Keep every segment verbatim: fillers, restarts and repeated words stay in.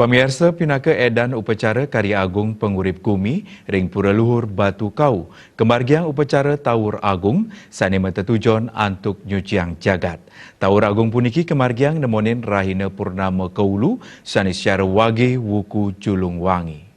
Pamiarsa, pinaka edan upacara Karya Agung Pangurip Gumi ring Pura Luhur Batu Kau, kamargiang upacara Taur Agung sane matetujon antuk nyuciang jagat. Taur Agung puniki kamargiang nemonin rahina Purnama Kaulu sane secara wage wuku Julung Wangi.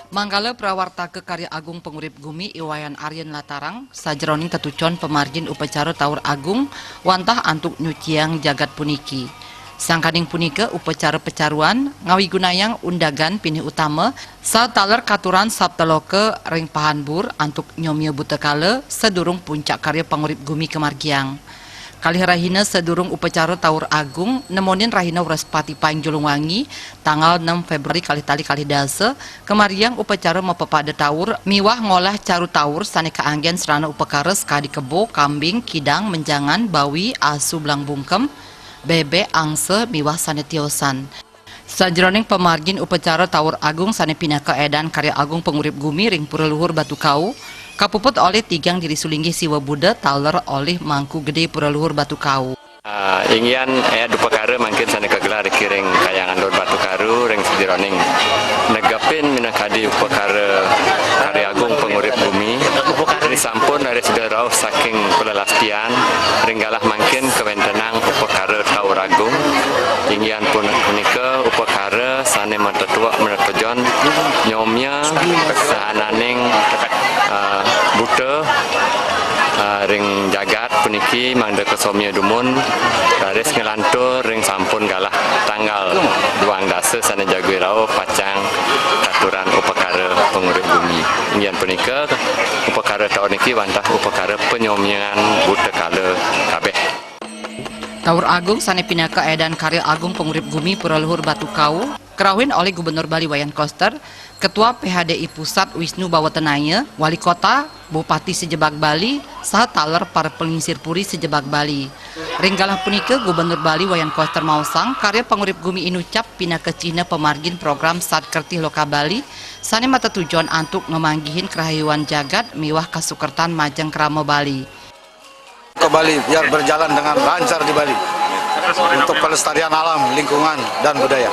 Manggala prawartaka Karya Agung Pangurip Gumi I Wayan Arya nlatarang sajeroning tetujon pamargin upacara Taur Agung wantah antuk nyuciang jagat puniki. Sangkaning punika, upacara pacaruan ngawigunayang undagan pinih utama sataler katuran saptaloka ring pahanbur antuk nyomia buta kala sadurung puncak karya pangurip gumi kamargiang. Kalih rahina sadurung upacara Taur Agung, nemonin rahina Wrespati Paing Julung Wangi, tanggal enam Februari kalih tali kalih dasa, kamargiang upacara mapapada taur miwah ngolah caru taur sane kaanggen sarana upakara sakadi kebo, kambing, kidang, menjangan, bawi, asu, belang bungkem, bebek, angsa, miwah sane tiosan. Sajeroning pamargin upacara Taur Agung sane pinaka edan Karya Agung Pangurip Gumi ring Pura Luhur Batu Kau, kapuput olih tigang diri sulinggih Siwa Buddha taler olih Mangku Gede Pura Luhur Batu Kau. Ah, inggian ed upakara mangkin sane kagelar kiring Kayangan Luhur Batu Kau ring sajeroning negepin minakadi upakara Karya Agung Pangurip Gumi. Ini sampun dari sudah rauh saking pelelastian ring galah mangkin kawentenang upakara Taur Agung. Inggian pun punika upakara sane matetuek matetujon nyomia sahananing, ah, buta, ah, ring jagat puniki mangda kasomia dumun raris nglantur ring sampun galah tanggal duang dasa sane jaga rauh pacang katuran upakara pangurip gumi. Inggian punika upakara taun niki wantah upakara panyomian buta kala kabeh. Taur Agung sane pinaka edan Karya Agung Pangurip Gumi Pura Luhur Batu Kau, karauhin olih Gubernur Bali Wayan Koster, Ketua P H D I Pusat Wisnu Bawatenaya, Wali Kota, Bupati sajebag Bali, saha taler para panglingsir puri sajebag Bali. Ring galah punika, Gubernur Bali Wayan Koster maosang, karya pangurip gumi inucap pinaka cihna pamargin program Sat Kertih Loka Bali, sane matetujon antuk ngamanggihin karahayuan jagat miwah kasukertan majeng krama Bali. Ke Bali biar berjalan dengan lancar di Bali untuk pelestarian alam, lingkungan, dan budaya.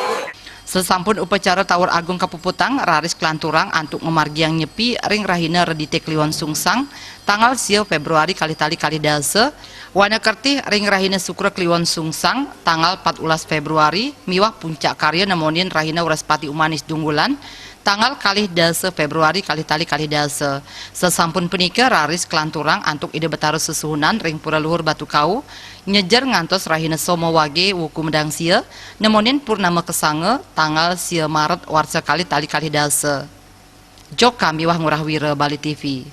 Sasampun upacara Taur Agung kapuputang, raris kalanturang antuk ngamargiang Nyepi ring rahina Redite Kliwon Sungsang, tanggal sia Februari kalih tali kalih dasa, Wana Kertih ring rahina Sukra Kliwon Sungsang, tanggal empat belas Februari, miwah puncak karya nemonin rahina Wrespati Umanis Dunggulan, tanggal kalih dasa Februari kalih tali kalih dasa. Sasampun punika raris kalanturang antuk Ida Betara Sesuhunan ring Pura Luhur Batu Kau, nyejer ngantos rahina Soma Wage wuku medangsia, nemonin purnama kasanga tanggal sia Maret warsa kalih tali kalih dasa. Joka miwah Ngurah Wira, Bali T V.